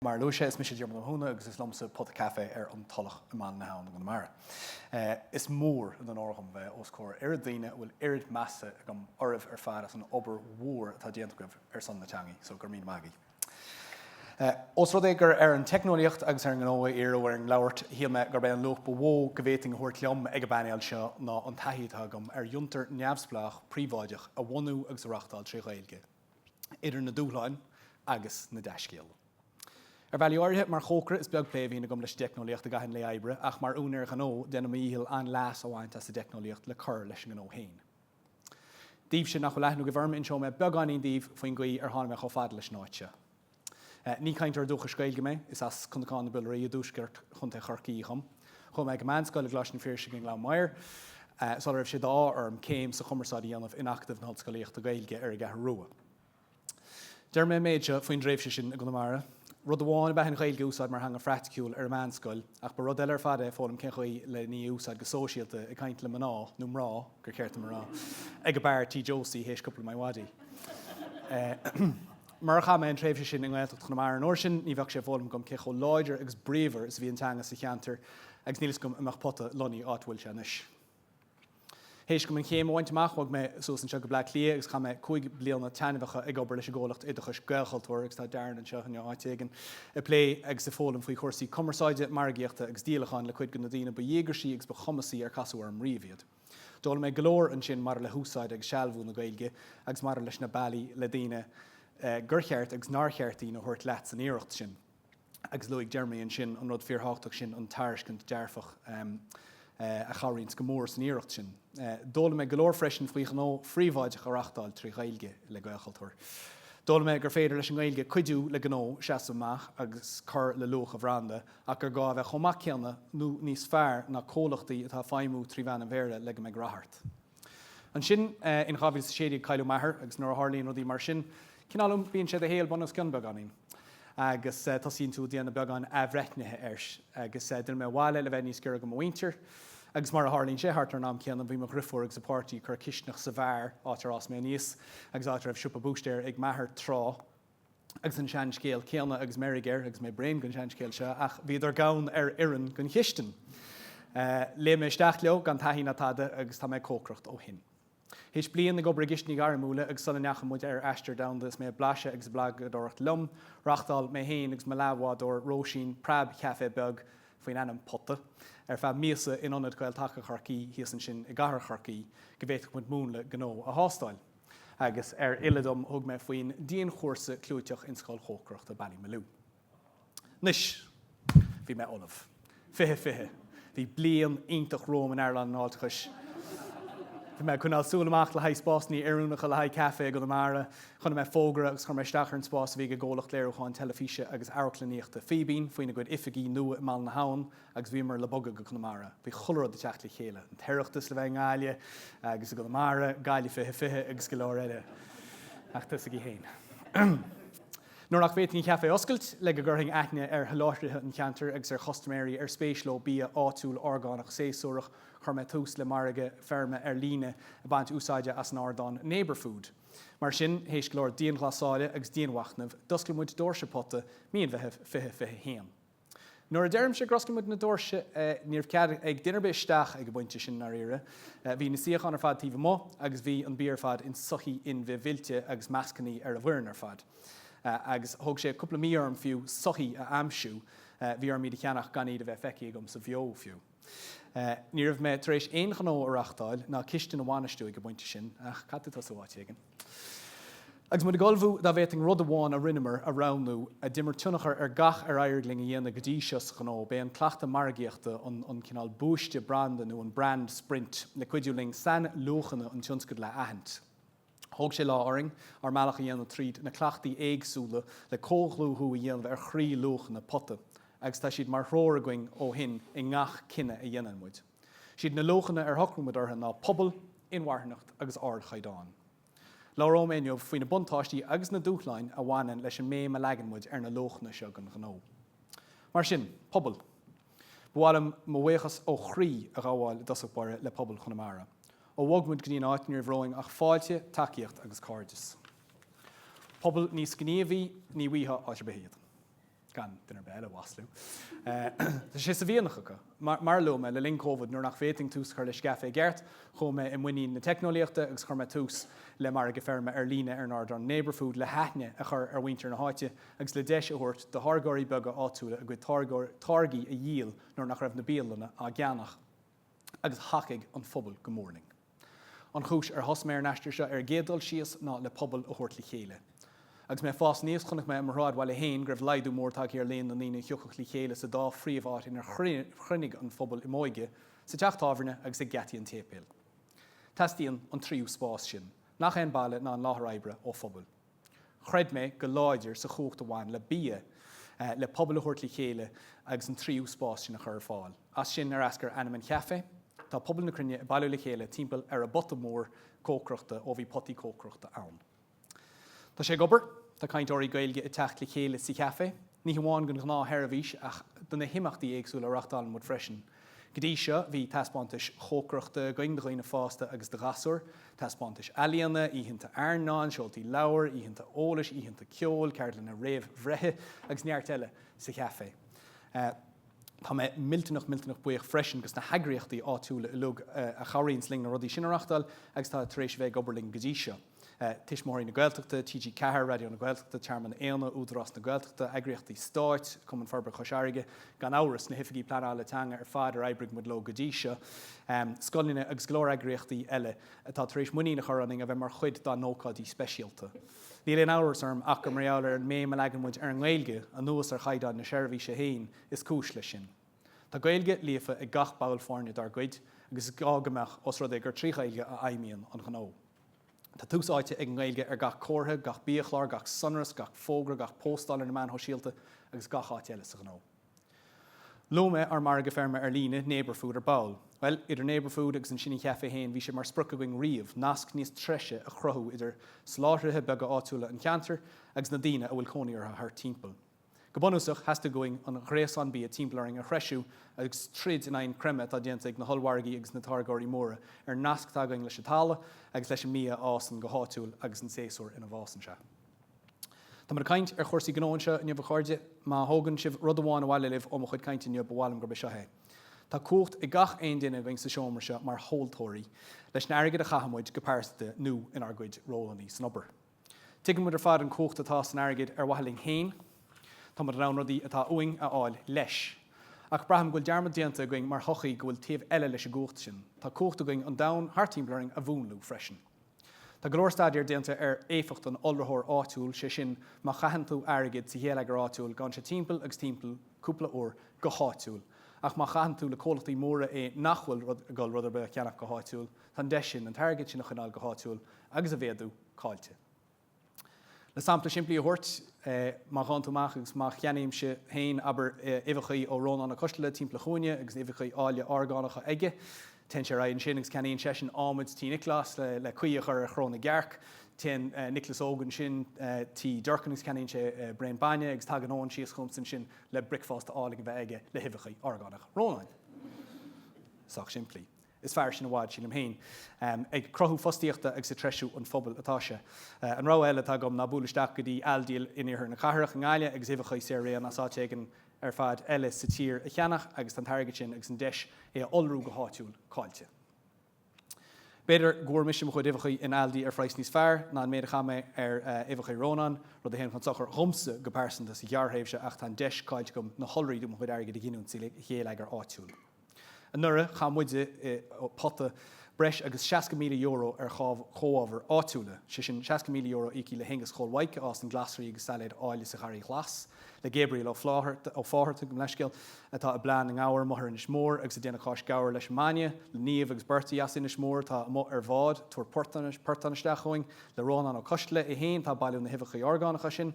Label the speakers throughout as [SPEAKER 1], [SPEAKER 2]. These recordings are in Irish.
[SPEAKER 1] Mar a luaigh sé, is mise Diarmuid Ó Mathúna agus is liomsa Pota Caife ar an Tulach i mBaile na hAbhann i gConamara. Is mór an onóir dhom bheith os comhair oiread daoine a bhfuil oiread measa agam oraibh ar fad as an obair mhór atá déanta agaibh ar son na teangaidh, so go raibh míle maith agaibh. Ós rud é gur ar an teicneolaíocht agus ar an ngnó a iarradh orainn labhairt, shíl mé gurb é an luach ba mhó go bhféadfainn a thabhairt liom ag an bpainéal seo ná an taithí atá agam ar fhiontar neamhspleách príobháideach a bhunú agus a reáchtáil tré Ghaeilge. idir na dúshláin agus na dea-scéalta. Ar bhealaí áirithe, mar chócaire, is beag plé a bhíonn agam leis an dteicneolaíocht i gcaitheamh an lae oibre, ach mar úinéir gnó, déanaim mo dhícheall an-leas a bhaint as an dteicneolaíocht le cur leis an ngnó féin. Daoibhse nach bhfuil aithne agaibh orm, inseoidh mé beagáinín daoibh faoin gcaoi ar tháinig mé chomh fada leis an áit seo. Ní cainteoir dúchais Gaeilge mé, is as Cnocán na bPiollraí i dtuaisceart Chontae Chorcaí dhom. Chuaigh mé go meánscoil i gColáiste an Phiarsaigh i nGleann Maghair, sula raibh sé d'ádh orm céim sa chumarsáid a dhéanamh in Acadamh na hOllscolaíochta Gaeilge ar an gCeathrú Rua. Deir mé an méid seo faoin dtréimhse sin i gConamara. Rud amháin ab ea an Ghaeilge a úsáid mar theanga phraiticiúil ar an meánscoil, ach ba rud eile ar fad é foghlaim cén chaoi le í a úsáid go sóisialta ag caint le mná, nó mná, gur cheart dom a rá, ag an beár Tí Josie théis cúpla MiWadi. Murar chaith mé an tréimhse sin i nGaeltacht Chonamara an uair sin, ní bheadh sé foghlamtha agam cé chomh láidir agus bríomhar is a bhí an teanga sa cheantar agus níl fhios agam an mbeadh Pota lonnaithe áit a bhfuil sé anois. Théis dom an chéim a bhaint amach, bhog mé suas anseo go Bleá Cliath agus chaith mé 5 bliana taitneamhacha ag obair leis an gcomhlacht oideachais Gaelchultúr, agus tá Darren anseo inniu áit éigin, ag plé agus ag foghlaim faoi chúrsaí cumarsáide, margaíochta agus díolacháin le cuid de na daoine ba dhíograisí agus ba chumasaí ar casadh orm riamh iad. D'fhoghlaim mé go leor ansin maidir le húsáid agus sealbhú na Gaeilge agus maidir leis na bealaí le daoine gur cheart agus nár cheart daoine a thabhairt leat san iarracht sin. Agus luaigh Jeremy ansin an rud fíorthábhachtach sin, an tairiscint dearfach a chabhraíonns go mór san iarracht sin. D'fhoghlaim mé go leor freisin faoi ghnó phríobháideach a reáchtáil trí Ghaeilge le Gaelchultúr. D'fhoghlaim mé gur féidir leis an nGaeilge cuidiú le gnó seasamh amach agus cur le luach a bhranda ach gur gá a bheith chomh maith céanna nó níos fearr ná comhlachtaí atá ag feidhmiú trí mheán an Bhéarla le go mbeidh rath ort. Ansin, in 2016 cailleadh m'athair agus nuair a tharlaíonn rudaí mar sin, cineál iompaíonn sé do shaol bun os cionn beagáinín agus tosaíonn tú ag déanamh beagán athbhreithnithe air. Agus d'fhill mé abhaile le bheith níos giorra do mo mhuintir agus mar a tharlaíonn sé, thart ar an am céanna bhí mo dhriofúr agus a páirtí ag cur cisteanach sa bheár, áit ar fhás mé aníos agus áit a raibh siopa búistéir ag m'athair tráth. Agus an seanscéal céanna agus meirg air, agus mé bréan den seanscéal seo, ach bhíodar gann ar fhoireann don chistin. Léim mé isteach leo gan taithí ná tada agus tá mé ag cócaireacht ó shin. Théis bliain ag obair i gcistiní gairmiúla agus sula ndeachaigh muid ar aistear domhanda is mé ag blaiseadh agus ag blagadóireacht liom, reáchtáil mé féin agus mo leathbhádóir Róisín preab-chaifé beag faoin ainm Pota ar feadh míosa in Ionad Gael-Taca Chorcaí thíos ansin i gcathair Chorcaí go bhféadfadh muid múnla gnó a thástáil. Agus ar fhilleadh dom thug mé faoin dianchúrsa clúiteach in Scoil Chócaireachta Ballymaloe. Anois, bhí mé ullamh. 20 20. Bhí bliain iontach romham in earnáil an fháilteachais. Bhí mé ag coinneáil súil amach le haghaidh spásanna oiriúnacha le haghaidh caife i gConamara. Chonaic mé fógra agus chuir mé isteach ar an spás a bhí ag an gcomhlacht léiriúcháin teilifíse agus amharclannaíochta Fíbín faoina gcuid oifigí nua i mBaile na hAbhann agus bhíomar le bogadh go Conamara. Bhí chuile rud ag teacht le chéile, an tOireachtas le bheith i nGaillimh agus i gConamara, Gaillimh 2020 agus go leor eile. Ach tosaigí féin. Nuair nach bhféadfainn an chaifé a oscailt le go gcuirfinn aithne ar sholáthraithe an cheantair agus ar chustaiméirí ar spéis leo bia áitiúil orgánach séasúrach, chuir mé tús le margadh feirme ar líne ag baint úsáide as an ardán Neighbourfood. Mar sin, théis go leor dianghlasála agus dianmhachnaimh, d'oscail muid doirse Pota mí an Mheithimh 2021. Nuair a deirimse gur oscail muid na doirse, ní raibh cead ag duine ar bith isteach ag an bpointe sin i ndáiríre. Bhí na suíocháin ar fad taobh amuigh agus bhí an bia ar fad in soithí in-bhithmhillte agus mascannaí ar an bhfoireann ar fad. Agus thóg sé cúpla mí orm fiú soithí a aimsiú, bhí orm iad a cheannach gan iad a bheith feicthe agam sa bheo fiú. Ní raibh mé tar éis aon ghnó a reáchtáil ná cistin a bhainistiú ag an bpointe sin, ach caithfidh tú tosú áit éigin. Agus muid ag ullmhú, dá bhféadfainn rud amháin a rinneamar a roghnú a d'imir tionchar ar gach ar éirigh linn a dhéanamh go dtí seo sa ghnó, b'é an cleachtadh margaíochta, an an cineál buaiste branda nó an brand sprint, le cuidiú linn sainluachanna an tionscadail a aithint. Thóg sé lá orainn ár mbealach a dhéanamh tríd na cleachtaí éagsúla le comhdhlúthú a dhéanamh ar chroí-luachanna Pota, agus tá siad mar threoir againn ó shin i ngach cinneadh a dhéanann muid. Siad na luachanna ar shocraigh muid orthu ná pobal, inmharthanacht agus ardchaighdeán. Labhróidh mé inniu faoi na buntáistí agus na dúshláin a bhaineann leis an mbéim a leagann muid ar na luachanna seo don ghnó. Mar sin, pobal. Ba mhaith liom mo bhuíochas ó chroí a ghabháil i dtosach báire le pobal Chonamara. Ó bhog muid go dtí an áit ní raibh romhainn ach fáilte, tacaíocht agus cairdeas. Pobal níos gníomhaí, ní bhfaighfeá áit ar bith iad. Gan duine ar bith eile a mhaslú. Tá sé sa mhianach acu. Mar a luaigh mé, le linn Covid, nuair nach bhféadfainn tús a chur leis an gcaifé i gceart, chuaigh mé i muinín na teicneolaíochta agus chuir mé tús le margadh feirme ar líne ar an ardán Neighbourfood le haithne a chur ar mhuintir na háite agus le deis a thabhairt do tháirgeoirí beaga áitiúla a gcuid táirgí a dhíol nuair nach raibh na bialanna á gceannach. Agus thacaigh an phobal go mór linn. An chúis ar thosaigh mé ar an aistear seo ar an gcéad dul síos ná le pobal a thabhairt le chéile. Agus mé ag fás aníos chonaic mé i mo shráidbhaile féin go raibh laghdú mór tagtha ar líon na ndaoine a thiocfadh le chéile sa dá phríomh-áit inar chruinnigh an phobal i m'óige, sa teach tábhairne agus ag geataí an tséipéil. Teastaíonn an tríú spás sin, nach é an baile ná an láthair oibre, ó phobail. Chreid mé go láidir sa chumhacht a bhain le bia, le pobal a thabhairt le chéile agus an tríú spás sin a chur ar fáil. As sin ar eascair ainm an chaifé. Tá pobal na cruinne ag bailiú le chéile timpeall ar an bpota mór cócaireachta ó bhí potaí cócaireachta ann. Tá sé ag obair. Tá cainteoirí Gaeilge ag teacht le chéile sa chaifé, ní hamháin don ghnáthsheirbhís ach do na himeachtaí éagsúla a reáchtálann muid freisin. Go dtí seo, bhí taispeántais chócaireachta againn do dhaoine fásta agus do ghasúir, taispeántais ealaíona, oícheanta airneáin, seoltaí leabhar, oícheanta eolais, oícheanta ceoil, ceardlanna réamhbhreithe agus neart eile sa chaifé. Tá mé millteanach, millteanach buíoch freisin dos na heagraíochtaí áitiúla uilig a chabhraíonns linn na rudaí sin a reáchtáil agus atá tar éis a bheith ag obair linn go dtí seo. Tuismitheoirí na Gaeltachta, TG4, Raidió na Gaeltachta, Tearmann Éanna, Údarás na Gaeltachta, eagraíochtaí stáit, Cumann Forbartha Chois Fharraige, gan amhras, na hoifigí pleanála teanga ar fad ar oibrigh muid leo go dtí seo, scoileanna agus go leor eagraíochtaí eile atá tar éis muinín a chur ionainn a bheith mar chuid dá n-ócáidí speisialta. Níl aon amhras orm ach gur mar gheall ar an mbéim a leagann muid ar an nGaeilge, anuas ar chaighdeán na seirbhíse féin, is cúis leis sin. Tá Gaeilge líofa ag gach ball foirne dár gcuid agus is gá go mbeadh, os rud é gur trí Ghaeilge a fheidhmíonn an gnó. Tá tús áite ag an nGaeilge ar gach comhartha, gach biachlár, gach sonrasc, gach fógra, gach póstáil ar na meáin shóisialta agus gach áit eile sa ghnó. Luaigh mé ár margadh feirme ar líne, Neighbourfood, ar ball. Bhuel, idir Neighbourfood agus ansin an chaifé féin, bhí sé mar sprioc againn riamh nasc níos treise a chruthú idir soláthraithe beaga áitiúla an cheantair agus na daoine a bhfuil cónaí orthu thart timpeall. Go bunúsach, theastaigh uainn an ghréasán bia timpeall orainn a threisiú agus troid in aghaidh an creimeadh atá déanta ag na hollmhargaí agus na táirgeoirí móra ar an nasc atá againn leis an talamh agus leis an mbia a fhásann go háitiúil agus an séasúr ina bhfásann sé. Tá muid ag caint ar chúrsaí gnó anseo inniu a chairde. Má thógann sibh rud amháin abhaile libh ó mo chuid cainte inniu ba mhaith liom gurb é seo é. Tá cumhacht ag gach aon duine againn sa seomra seo mar thomhaltóirí leis an airgead a chaitheann muid go pearsanta nó inár gcuid rólanna san obair. Tuigeann muid ar fad an cumhacht atá san airgead ar mhaithe linn féin. Tá muid in ann rudaí atá uainn a fháil leis. Ach braithim go bhfuil dearmad déanta againn mar shochaí go bhfuil taobh eile leis an gcumhacht sin. Tá cumhacht againn an domhan thart timpeall orainn a mhúnlú freisin. Tá go leor staidéar déanta ar éifeacht an iolraitheoir áitiúil, sé sin, má chaitheann tú airgead sa gheilleagar áitiúil, gabhann sé timpeall agus timpeall cúpla uair go háitiúil. Ach má chaitheann tú le comhlachtaí móra é nach bhfuil ag dul rud ar bith a cheannach go háitiúil, tá an deis sin an t-airgead sin a choinneáil go háitiúil agus a mhéadú caillte. Le sampla simplí a thabhairt, má ghabhann tú amach agus má cheannaímse féin, abair, uibheachaí ó Rónán Ó Coisteala timpeall an chúinne agus na huibheachaí áille orgánacha aige, téann sé ar aghaidh ansin agus ceannaíonn seisean adhmaid tí Nioclás le caoi a chur ar chró na gcearc. Téann Nioclás Óg ansin tí Durkin agus ceannaíonn sé braon bainne agus tagann Eoin síos chugamsa ansin le bricfeasta álainn a bheith aige le huibheachaí orgánacha Rónáin. Sách simplí. Is fearr sin i bhfad, sílim féin. Ag cruthú fostaíochta agus ag treisiú an phobail atá sé. An rogha eile atá agam ná bualadh isteach go dtí Aldi in iarthar na cathrach i nGaillimh agus uibheacha saor-raon as áit éigin ar fad eile sa tír a cheannach agus tá an t-airgead sin agus an deis é a iolrú go háitiúil caillte. B'fhéidir go bhfuair mise mo chuid uibheacha in Aldi ar phraghas níos fearr ná an méid a chaith mé ar uibheacha Rónáin, rud a théann chun sochair dhomsa go pearsanta sa ghearrthréimhse ach tá an deis caillte agam na hiolraí de mo chuid airgid a ghiniúint sa gheilleagar áitiúil. Anuraidh, chaith muide i Pota breis agus €60,000 ar chomhábhair áitiúla, sé sin €60,000 íoctha le hAonghus Chóil Mhaidhc a fhásann glasraí agus sailéid áille sa Gharraí Ghlas, le Gabriel Ó Fátharta, gabh mo leithscéal, atá ag bleá na ngabhar amuigh ar Inis Mór agus ag déanamh cáis gabhair leis an mbainne, le Niamh agus Bertie as Inis Mór atá amuigh ar bhád ag tabhairt portán isteach chugainn, le Rónán Ó Coisteala é féin atá ag bailiú na huibheacha orgánacha sin,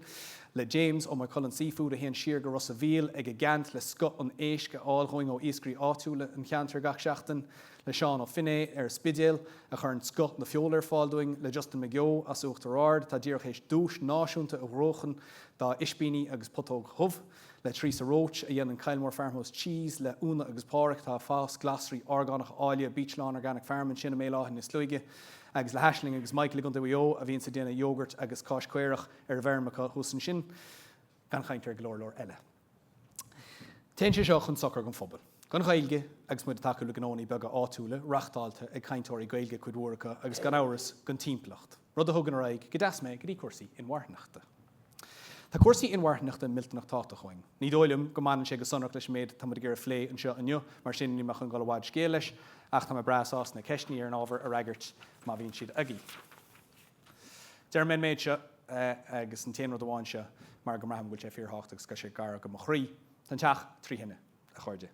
[SPEAKER 1] le James ó Moycullen Seafood a théann siar go Ros a' Mhíl ag an gceant le scoth an éisc a fháil dhúinn ó iascairí áitiúla an cheantair gach seachtain, le Seán Ó Finné ar an Spidéal a chuireann scoth na feola ar fáil dúinn, le Justin McGeough as Uachtar Ard atá díreach théis duais náisiúnta a ghnóchan dá ispíní agus putóg dhubh. le Teresa Roche, a dhéanann Kylemore Farmhouse Cheese, le Úna agus Páraic, atá ag fás glasraí orgánacha áille, Beachlawn Organic Farm ansin i mBéal Átha na Sluaighe, agus le hAisling agus Michael i gContae Mhaigh Eo, a bhíonns ag déanamh iógairt agus cáis caorach ar an bhfeirm acu thuas ansin. Gan chaint ar go leor leor eile. Téann sé seo chun sochair don phobal. Don Ghaeilge, agus muid ag tacú le gnóanna beaga áitiúla, reachtáilte ag cainteoirí Gaeilge cuid mhór acu, agus gan amhras, don timpeallacht. Rud a thugann ar aghaidh go deas mé go dtí cúrsaí inmharthanachta. Tá cúrsaí inmharthanachta millteanach tábhachtach dhúinn. Ní dóigh liom go mbaineann sé go sonrach leis an méid atá muid ag iarraidh phlé anseo inniu, mar sin níl mé chun dul i bhfad scéil leis, ach tá mé breá sásta na ceisteanna ar an ábhar a fhreagairt má bhíonn siad agaibh. Deir mé an méid seo, agus an t-aon rud amháin seo, mar go mbraithim go bhfuil sé fíorthábhachtach agus go bhfuil sé gar do mo chroí. Tá an teach trí thine, a chairde.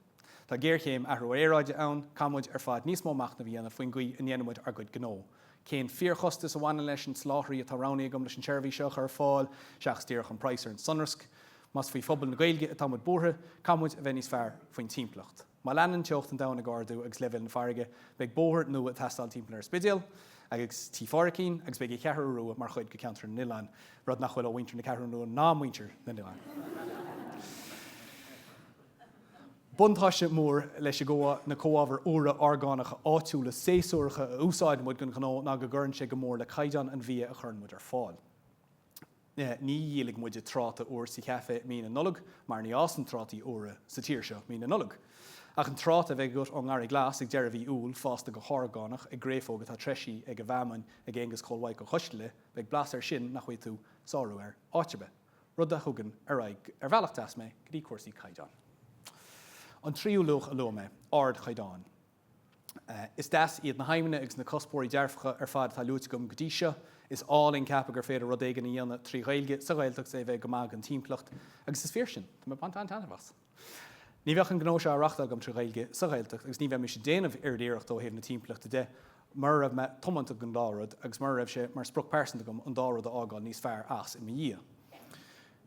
[SPEAKER 1] Tá géarchéim athrú aeráide ann, caithfidh muid ar fad níos mó machnaimh a dhéanamh faoin gcaoi a ndéanann muid ár gcuid gnó. Cén fíorchostas a bhaineann leis an soláthraí atá roghnaithe agam leis an tseirbhís seo a chur ar fáil, seachas díreach an praghas ar an sonrasc? Más faoi phobal na Gaeilge atá muid buartha, caithfidh muid a bheith níos fearr faoin timpeallacht. Má leanann teocht an domhain ag ardú agus leibhéal na farraige, beidh bóthar nua ag teastáil timpeall ar an Spidéal agus Tí Phádhraicín agus beidh an Cheathrú Rua mar chuid de Cheantar na nOileán, rud nach bhfuil ó mhuintir na Ceathrún Rua ná muintir na nOileán. Buntáiste mór leis na comhábhair úra orgánacha áitiúla séasúracha a úsáideann muid don ghnó ná go gcuireann sé go mór le caighdeán an bhia a chuireann muid ar fáil. Ní dhíolfaidh muide tráta úr sa chaife mí na Nollag mar ní fhásann trátaí úra sa tír seo mí na Nollag. Ach an tráta a bheidh agat ón ngarraí glas ag deireadh mhí Iúil, fásta go horgánach i gcréafóg atá treisithe ag an bhfeamainn ag Aonghus Chóil Mhaidhc Ó Choisdealbha, beidh blas air sin nach bhfaighidh tú sárú air áit ar bith. Rud a thugann ar aghaidh ar bhealach deas mé go dtí cúrsaí caighdeáin. An tríú luach a luaigh mé, ardchaighdeán. Is deas iad na haidhmeanna agus na cuspóirí dearfacha ar fad atá luaite agam go dtí seo. Is álainn ceapadh gur féidir rud éigin a dhéanamh trí Ghaeilge sa Ghaeltacht is é bheith go maith don timpeallacht, agus is fíor sin. Tá mé ag baint an-taitneamh as. Ní bheadh an gnó seo á reachtáil agam trí Ghaeilge sa Ghaeltacht agus ní bheimis ag déanamh oiread iarrachta ó thaobh na timpeallachta de mura raibh mé tiomanta don dá rud agus mura raibh sé mar sprioc pearsanta agam an dá rud a fhágáil níos fearr as i mo dhiaidh.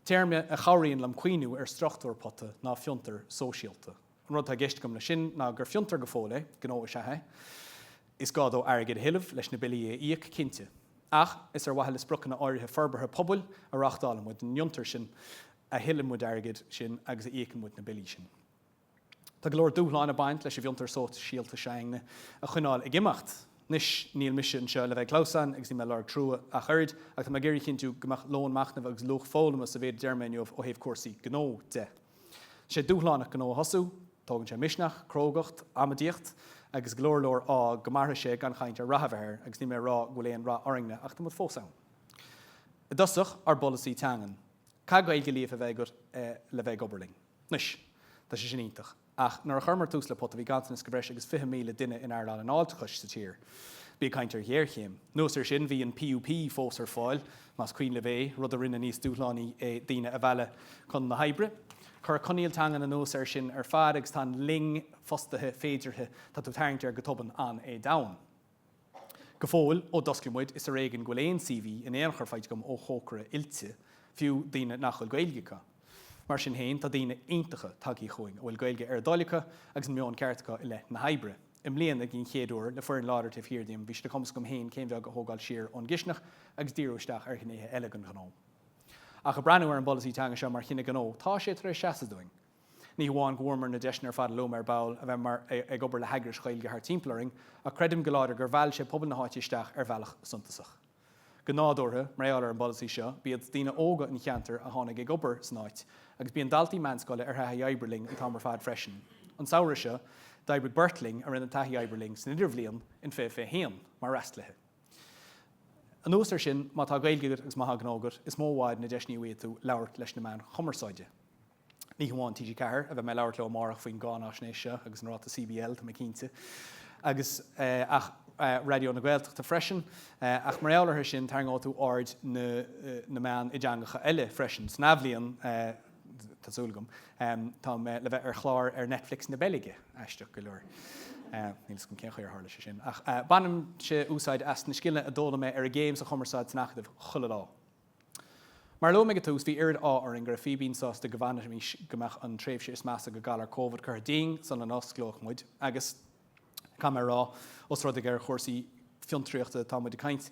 [SPEAKER 1] Téarma a chabhraíonn liom cuimhniú ar struchtúr pota ná fiontar sóisialta. An rud atá i gceist agam leis sin ná gur fiontar go fóill é, gnó is ea é. Is gá dó airgead a thuilleamh leis na billí a íoc, cinnte. Ach is ar mhaithe le spriocanna áirithe forbartha pobail a reáchtálann muid an fhiontar sin, a thuilleann muid airgead sin agus a íocann muid na billí sin. Tá go leor dúshláin ag baint leis an bhfiontar sóisialta s'againne a choinneáil ag imeacht. Anois, níl mise anseo le bheith ag clamhsán agus níl mé ag lorg trua ach oiread, ach tá mé ag iarraidh a chinntiú go mbeadh lón machnaimh agus luach foghlama sa mhéid a deir mé inniu ó thaobh cúrsaí gnó de. Tá sé dúshlánach gnó a thosú, tógann sé misneach, crógacht, amaidíocht agus go leor leor ádh go mairfidh sé gan chaint ar rath a bheith air agus níl mé ag rá go bhfuil aon rath orainne ach tá muid fós ann. I dtosach, ár bpolasaí teangan. Caithfidh Gaeilge líofa a bheith agat le bheith ag obair linn. Anois, tá sé sin iontach. Ach nuair a chuireamar tús le Pota bhí ganntanas de bhreis agus 20,000 duine in earnáil an fháilteachais sa tír. Bí ag caint ar ghéarchéim. Anuas air sin bhí an PUP fós ar fáil, más cuimhin libh é, rud a rinne níos dúshlánaí é daoine a mhealladh chun na hoibre. Cuir coinníoll teangan anuas air sin ar fad agus tá an linn fostaithe féideartha tá tú ag tarraingt air go tobann an-éadomhain. Go fóill, ó d'oscail muid, is ar éigean go bhfuil aon CV in aon chor faighte agam ó chócaire oilte, fiú daoine nach bhfuil Gaeilge acu. Mar sin féin, tá daoine iontacha tagthaí chugainn a bhfuil Gaeilge ar a dtoil acu agus an meon ceart acu i leith na hoibre. I mbliana, den chéad uair, le foireann láidir taobh thiar díom, bhí sé de chumas agam féin céim bheag a thógáil siar ón gcistineach agus díriú isteach ar ghnéithe eile den ghnó. Ach ag breathnú ar an bpolasaí teanga seo mar chinneadh gnó, tá sé tar éis seasamh dúinn. Ní hamháin go bhfuaireamar na deiseanna ar fad a luaigh mé ar ball a bheith mar ag obair le heagrais Ghaeilge thart timpeall orainn, ach creidim go láidir gur mheall sé pobal na háite isteach ar bhealach suntasach. Go nádúrtha, mar gheall ar an bpolasaí seo, b'iad daoine óga an cheantair a tháinig ag obair san áit, agus bíonn daltaí meánscoile ar thaithí oibre linn an t-am ar fad freisin. An samhradh seo, d'oibrigh beirt linn a rinne taithí oibre linn san Idirbhliain in 2021, mar fhreastalaithe. Anuas air sin, má tá Gaeilge agat agus má tá gnó agat, is mó i bhfad na deiseanna a bhfaighidh tú labhairt leis na meáin chumarsáide. Ní hamháin TG4, a bheidh mé ag labhairt leo amárach faoin gcáináisnéis seo agus an ráta CBL, tá mé cinnte, agus ach Raidió na Gaeltachta freisin. Ach mar gheall orthu sin, tarraingeoidh tú aird na na meán i dteangacha eile freisin. San athbhliain, tá súil agam, tá mé le bheith ar chlár ar Netflix na Beilge, aisteach go leor. Níl fhios agam cén chaoi ar tharla sé sin. Ach bainimse úsáid as na scileanna a d'fhoghlaim mé ar an gcéim sa chumarsáid san Acadamh chuile lá. Mar a luaigh mé ag an tús, bhí oiread ádh orainn go raibh Fíbín sásta go bhfanfaimis go mbeadh an tréimhse is measa de ghalar Covid curtha dínn sula n-osclódh muid agus, caithfidh mé a rá, os rud é gur ar chúrsaí fiontraíochta atá muid ag caint,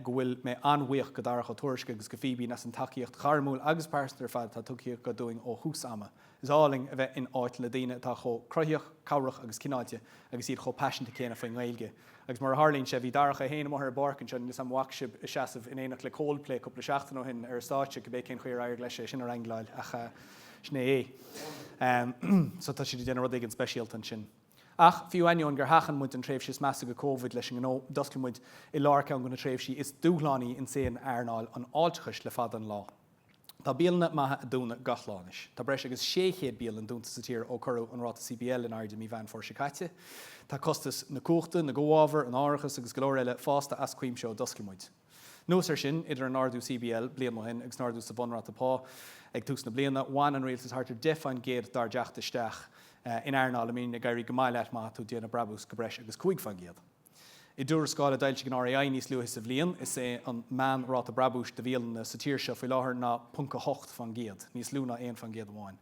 [SPEAKER 1] go bhfuil mé an-bhuíoch go Darach Ó Tuairisg agus go Fíbín as an tacaíocht ghairmiúil agus pearsanta ar fad atá tugtha acu dúinn ó thús ama. Is álainn a bheith in áit le daoine atá chomh cruthaíoch, cabhrach agus cineáilte agus iad chomh paiseanta céanna faoin nGaeilge. Agus mar a tharlaíonn sé, bhí Darach é féin amuigh ar an bpáirc anseo, níl 'fhios a'm an bhfaca sibh ag seasamh in éineacht le Coldplay cúpla seachtain ó shin ar an stáitse, cibé cén chaoi ar éirigh leis é sin a wrangleáil ach sin é é. So tá siad ag déanamh rud éigin speisialta ansin. Ach, fiú ainneoin gur sheachain muid an tréimhse is measa go Covid leis an ngnó, d'oscail muid i lár ceann de na tréimhsí is dúshlánaí in saol earnáil an fháilteachais le fada an lá. Tá bialanna maithe ag dúnadh gach lá anois. Tá breis agus 600 bialann dúnta sa tír ó cuireadh an ráta CBL in airde mí Mheán Fómhair seo caite. Tá costas na cumhachta, na gcomhábhar, an árachais agus go leor eile fásta as cuimse ó d'oscail muid. Anuas air sin, idir an ardú CBL bliain ó shin agus an ardú sa bhunráta pá ag tús na bliana, bhain an rialtas thart ar 10% dár dteacht isteach in earnáil a mbíonn ag éirí go maith leat má tá tú ag déanamh brabús go breis agus 5%. I dtuarascáil a d'fhoilsigh an RAI níos luaithe sa bhliain, is é an meánráta brabúis do bhialanna sa tír seo faoi láthair ná 0.8%, níos lú ná 1% amháin.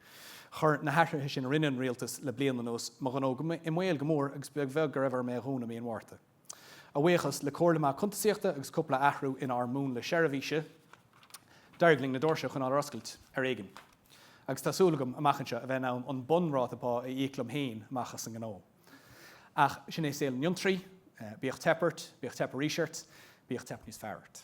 [SPEAKER 1] Chuir na hathruithe sin a rinne an rialtas le bliain anuas mo ghnó i mbaol go mór agus ba bheag go raibh orm é a dhúnadh mí an Mhárta. A bhuíochas le comhairle maith cuntasaíochta agus cúpla athrú inár múnla seirbhíse, d'éirigh linn na doirse a choinneáil ar oscailt, ar éigean. Agus tá súil agam, amach anseo, a bheith in ann an bunráta pá a íoc liom féin amach as an ngnó. Ach sin é saol an fhiontraí, bíodh teip ort, bíodh teip arís ort, bíodh teip níos fearr ort.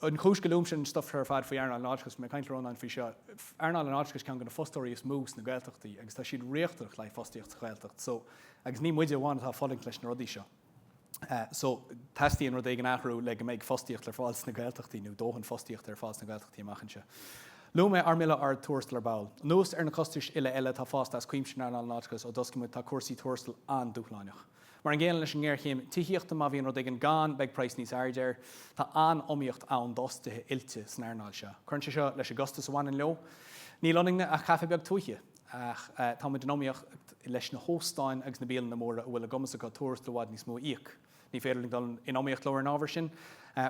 [SPEAKER 1] An chúis go luaimse an stuif seo ar fad faoi earnáil an fháilteachais, bhí mé ag caint le Rónán faoi seo, earnáil an fháilteachais ceann de na fostóirí is mó sna Gaeltachtaí agus tá siad riachtanach le haghaidh fostaíocht sa Ghaeltacht so agus ní muide amháin atá ag fulaingt leis na rudaí seo. So teastaíonn rud éigin a athrú le go mbeidh fostaíocht ar fáil sna Gaeltachtaí nó dóthain fostaíochta ar fáil sna Gaeltachtaí amach anseo. Luaigh mé ár mbille ard tuarastail ar ball. Anuas ar na costais uile eile atá fásta as cuimse in earnáil an fháilteachais ó d'oscail muid tá cúrsaí tuarastail an-dúshláineach. Mar an gcéanna leis an ngéarchéim tithíochta, má bhíonn rud éigin gann, beidh praghas níos airde air. Tá an-iomaíocht ann d'fhostaithe oilte san earnáil seo. Cuireann sé seo leis an gcostas a bhaineann leo. Níl ionainne ach caife beag tuaithe, ach tá muid in iomaíocht leis na hóstáin agus na bialanna móra a bhfuil a gcumas acu tuarastal i bhfad níos mó a íoc. Ní féidir linn dul in iomaíocht leo ar an ábhar sin.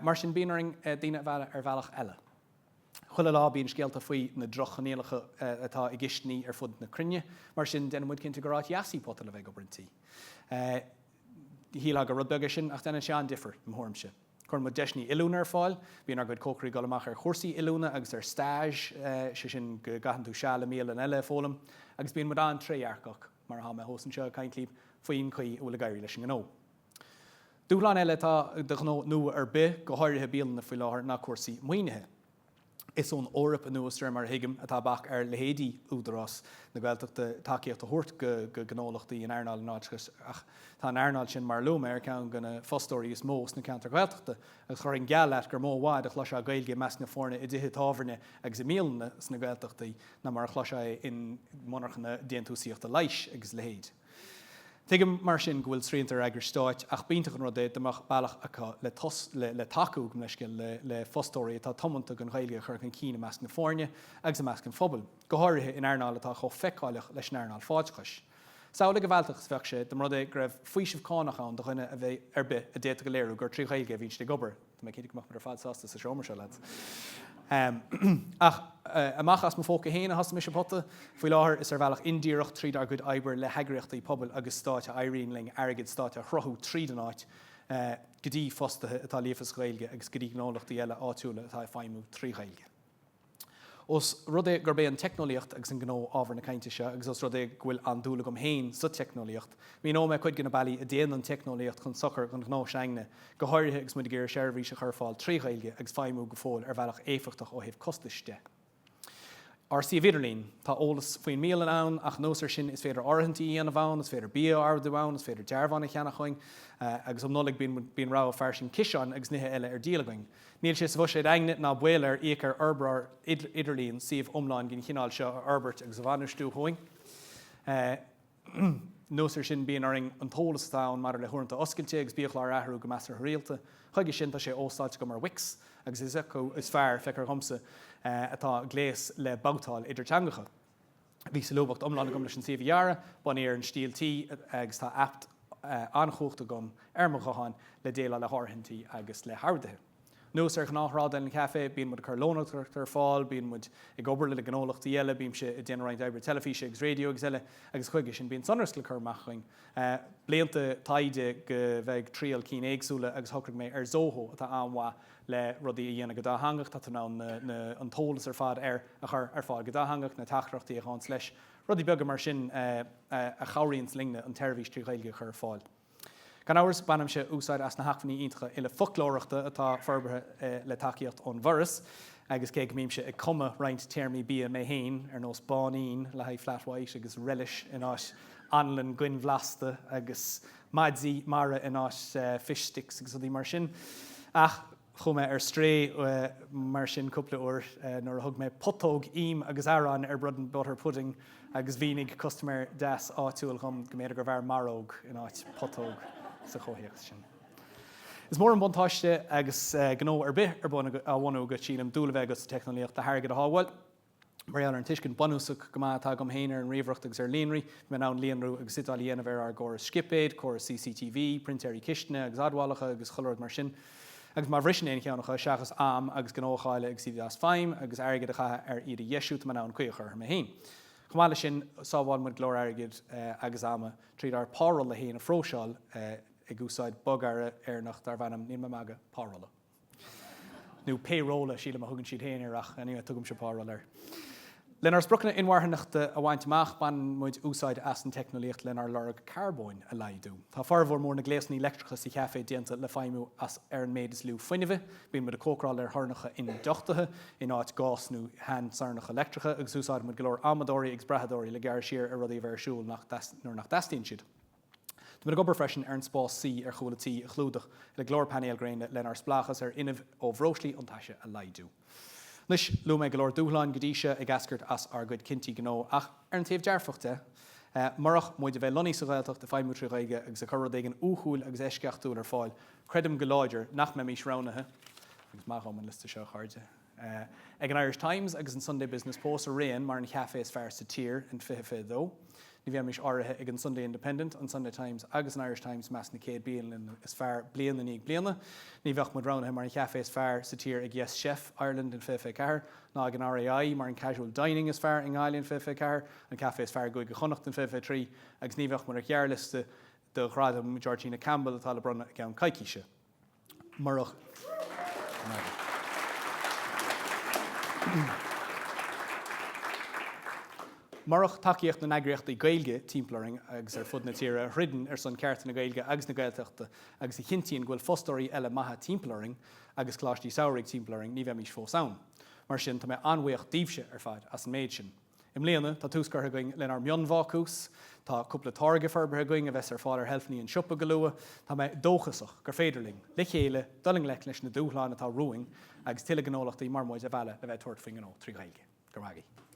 [SPEAKER 1] Mar sin, bíonn orainn daoine a mhealladh ar bhealach eile. Chuile lá bíonn scéalta faoi na droch-choinníollacha atá i gcistiní ar fud na cruinne, mar sin déanann muid cinnte gur áit dheas í Pota le bheith ag obair inti. Shílfeá gur rud beag é sin ach déanann sé an-difear, i mo thuairimse. Cuireann muid deiseanna oiliúna ar fáil, bíonn ár gcuid cócairí ag dul amach ar chúrsaí oiliúna agus ar stage, sé sin go gcaitheann tú seal i mbialann eile ag foghlaim, agus bíonn muid an-trédhearcach, mar atá mé thuas anseo ag caint libh, faoin chaoi a bhfuil ag éirí leis an ngnó. Dúshlán eile atá do ghnó nua ar bith, go háirithe bialanna faoi láthair, ná cúrsaí maoinithe. Is ón Eoraip anuas, de réir mar a thuigim, atá bac ar leithéidí Údarás na Gaeltachta tacaíocht a thabhairt go gnólachtaí in earnáil an fháilteachais ach tá an earnáil sin, mar a luaigh mé, ar ceann de na fostóirí is mó sna ceantair Ghaeltachta agus chuirfinn geall leat gur mó i bhfad a chloisfeá Gaeilge i measc na foirne i dtithe tábhairne agus i mbialanna sna Gaeltachtaí ná mar a chloisfeá é in monarchana déantúsaíochta leighis agus a leithéid. Tuigim, mar sin, go bhfuil srianta ar eagrais stáit, ach b'iontach an rud é dá mbeadh bealach acu le le le tacú, gabh mo leithscéal, le le fostóirí atá tiomanta don Ghaeilge a chur chun cinn i measc na foirne agus i measc an phobail, go háirithe in earnáil atá chomh feiceálach leis an earnáil fáilteachais. Samhlaigh a mhealltach is a bheadh sé dá mba rud é go raibh faoiseamh cánach ann do dhuine ar bith a d'fhéadfadh a léiriú gur trí Ghaeilge a bhíonn siad ag obair. Tá mé cinnte go mbeadh muid ar fad sásta sa seomra seo, lads. Ach amach as mo phóca féin a thosaigh mise Pota. Faoi láthair, is ar bhealach indíreach tríd ár gcuid oibre le heagraíochtaí pobail agus stáit a éiríonn linn airgead stáit a shruthú tríd an áit go dtí fostaithe atá líofa sa Ghaeilge agus go dtí gnólachtaí eile áitiúla atá ag feidhmiú trí Ghaeilge. Ós rud é gurb é an teicneolaíocht agus an gnó ábhar na cainte seo, agus ós rud é go bhfuil an-dúil agam féin sa teicneolaíocht, míneoidh mé cuid de na bealaí a dtéann an teicneolaíocht chun sochair don ghnó s'againne, go háirithe agus muid ag iarraidh seirbhís a chur ar fáil trí Ghaeilge agus feidhmiú go fóill ar bhealach éifeachtach ó thaobh costais de. Ár suíomh idirlín. Tá eolas faoin mbialann ann, ach anuas air sin is féidir áirithintí a dhéanamh ann, is féidir bia a ordú ann, is féidir dearbháin a cheannach uainn, agus um Nollaig bíonn rogha fairsing ciseáin agus nithe eile ar díol againn. Níl sé sa bhuiséad againne ná baol air íoc ar fhorbróir idirlín suíomh iomlán den chineál seo a fhorbairt agus a bhainistiú dhúinn. Anuas air sin bíonn orainn an t-eolas atá ann maidir le huaireanta oscailte agus biachláir a athrú go measartha rialta. Chuige sin tá sé óstáilte agam ar Wix agus is acu is fearr, feictear dhomsa, atá gléas le babhtáil idir teangacha. Bhí solúbthacht iomlán agam leis an suíomh a dhearadh, bunaithe ar an stíl tí agus tá aip an-chumhachtach agam ar mo ghuthán le déileáil le háirithintí agus le horduithe. Anuas ar ghnáth-thrádáil an chaifé, bíonn muid ag cur lónadóireachta ar fáil, bíonn muid ag obair le gnólachtaí eile, bímse ag déanamh roinnt oibre teilifíse agus raidió agus eile, agus chuige sin bíonn sonrasc le cur amach againn. Blianta taighde go bheith ag triail cinn éagsúla agus shocraigh mé ar Zoho atá an-mhaith le rudaí a dhéanamh go dátheangach, tá tú in ann an t-eolas ar fad air a chur ar fáil go dátheangach, na teachtaireachtaí a ghabhanns leis, rudaí beaga mar sin a chabhraíonns linne an tseirbhís trí Ghaeilge a chur ar fáil. Gan amhras, bainimse úsáid as na hacmhainní iontacha uile foclóireachta atá forbartha le tacaíocht ón bhForas, agus cé go mbímse ag cumadh roinnt téarmaí bia mé féin, ar nós báinín le haghaidh flat white agus relish in áit anlann goinbhlasta agus maidí mara in áit fish sticks agus rudaí mar sin, ach Chuaigh mé ar strae mar sin cúpla uair nuair a thug mé putóg im agus arán ar bread and butter pudding agus mhínigh custaiméir deas áitiúil dhom go mb'fhéidir gurbh fhearr maróg in áit putóg sa chomhthéacs sin. Is mór an buntáiste agus gnó ar bith ar bun á bhunú agat, sílim, dúil a bheith agat sa teicneolaíocht le hairgead a shábháil. Mar gheall ar an tuiscint bunúsach go maith atá agam féin ar an ríomhaireacht agus ar líonraí, bhí mé in ann líonrú agus suiteáil a dhéanamh ar ár gcóras scipéad, córas CCTV, printéirí cistine agus admhálacha agus chuile rud mar sin. Agus má bhriseann aon cheann acu, seachas am agus gnó a chailleadh agus iad as feidhm agus airgead a chaitheamh ar iad a dheisiú, tá mé in ann caoi a chur orthu mé féin. Chomh maith leis sin, sábhálann muid go leor airgid agus ama tríd ár párolla féin a phróiseáil ag úsáid bogearra Éireannach darb ainm, níl mé ag magadh, Párolla. Nó payrolla, sílim a thugann siad féin air ach anyway, tugaimse párolla air. Lenár spriocanna inmharthanachta a bhaint amach, baineann muid úsáid as an teicneolaíocht lenár lorg carbóin a laghdú. Tá formhór mór na gléasanna leictreacha sa chaifé déanta le feidhmiú as ar an méid is lú fuinnimh. Bíonn muid ag cócaráil ar shornacha ionduchtaithe in áit gás nó shean-sornacha leictreacha agus úsáideann muid go leor amadóirí agus brathadóirí le gearradh siar ar rudaí a bheith ar siúl nuair nach dteastaíonn siad. Tá muid ag obair freisin ar an spás suí ar chúl an tí a chlúdach le go leor painéal gréine lenár spleáchas ar fhuinneamh ó bhreoslaí iontaise a laghdú. Anois, luaigh mé go leor dúshláin go dtí seo ag eascairt as ár gcuid cinntí gnó ach ar an taobh dearfach de, murach muid a bheith lonnaithe sa Ghaeltacht, ag feidhmiú trí Ghaeilge agus ag cur rud éigin uathúil agus eisceachtúil ar fáil, creidim go láidir nach mbeimís roghnaithe, agus maith dhom an liosta seo, a chairde. Ag an Irish Times agus an Sunday Business Post araon mar an chaifé is fearr sa tír in 2022. Ní bheimis áirithe ag an Sunday Independent, an Sunday Times agus an Irish Times i measc na 100 bialann is fearr bliain i ndiaidh bliana. Ní bheadh muid roghnaithe mar an chaifé is fearr sa tír ag Yes Chef Ireland in 2024, ná ag an RAI mar an casual dining is fearr i nGaillimh in 2024, an caifé is fearr i gCúige Chonnacht in 2023 agus ní bheadh muid ar ghearrliosta do Ghradam Georgina Campbell atá le bronnadh i gceann coicíse. Murach Murach tacaíocht na n-eagraíochtaí Gaeilge timpeall orainn agus ar fud na tíre a throideann ar son cearta na Gaeilge agus na Gaeltachta agus a chinntíonn go bhfuil fostóirí eile maithe timpeall orainn agus coláistí samhraidh timpeall orainn, ní bheimis fós ann. Mar sin, tá mé an-bhuíoch daoibhse ar fad as an méid sin. I mbliana, tá tús curtha againn lenár mionbhácús, tá cúpla táirge forbartha againn a bheas ar fáil ar sheilfeanna an tsiopa go luath. Tá mé dóchasach gur féidir linn, le chéile, dul i ngleic leis na dúshláin atá romhainn agus tuilleadh gnólachtaí mar muid a mhealladh le bheith ag tabhairt faoin ngnó trí Ghaeilge. Go raibh maith agaibh.